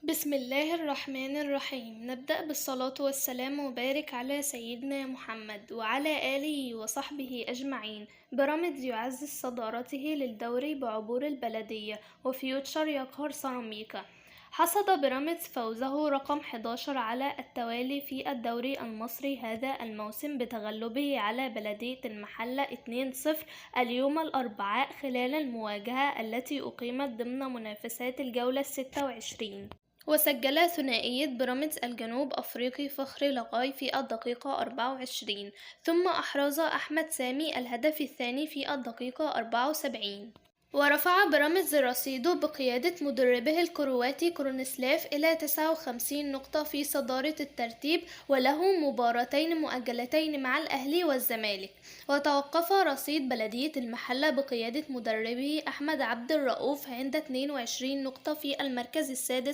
بسم الله الرحمن الرحيم. نبدأ بالصلاة والسلام وبارك على سيدنا محمد وعلى آله وصحبه أجمعين. بيراميدز يعزز صدارته للدوري بعبور البلدية، وفيوتشر يقهر سيراميكا. حصد بيراميدز فوزه رقم 11 على التوالي في الدوري المصري هذا الموسم بتغلبه على بلدية المحلة 2-0 اليوم الأربعاء خلال المواجهة التي أقيمت ضمن منافسات الجولة 26. وسجل ثنائية بيراميدز الجنوب أفريقي فخري لقاي في الدقيقة 24، ثم أحرز أحمد سامي الهدف الثاني في الدقيقة 74. ورفع بيراميدز رصيده بقيادة مدربه الكرواتي كرونسلاف إلى 59 نقطة في صدارة الترتيب، وله مباراتين مؤجلتين مع الأهلي والزمالك. وتوقف رصيد بلدية المحلة بقيادة مدربه أحمد عبد الرؤوف عند 22 نقطة في المركز السادس.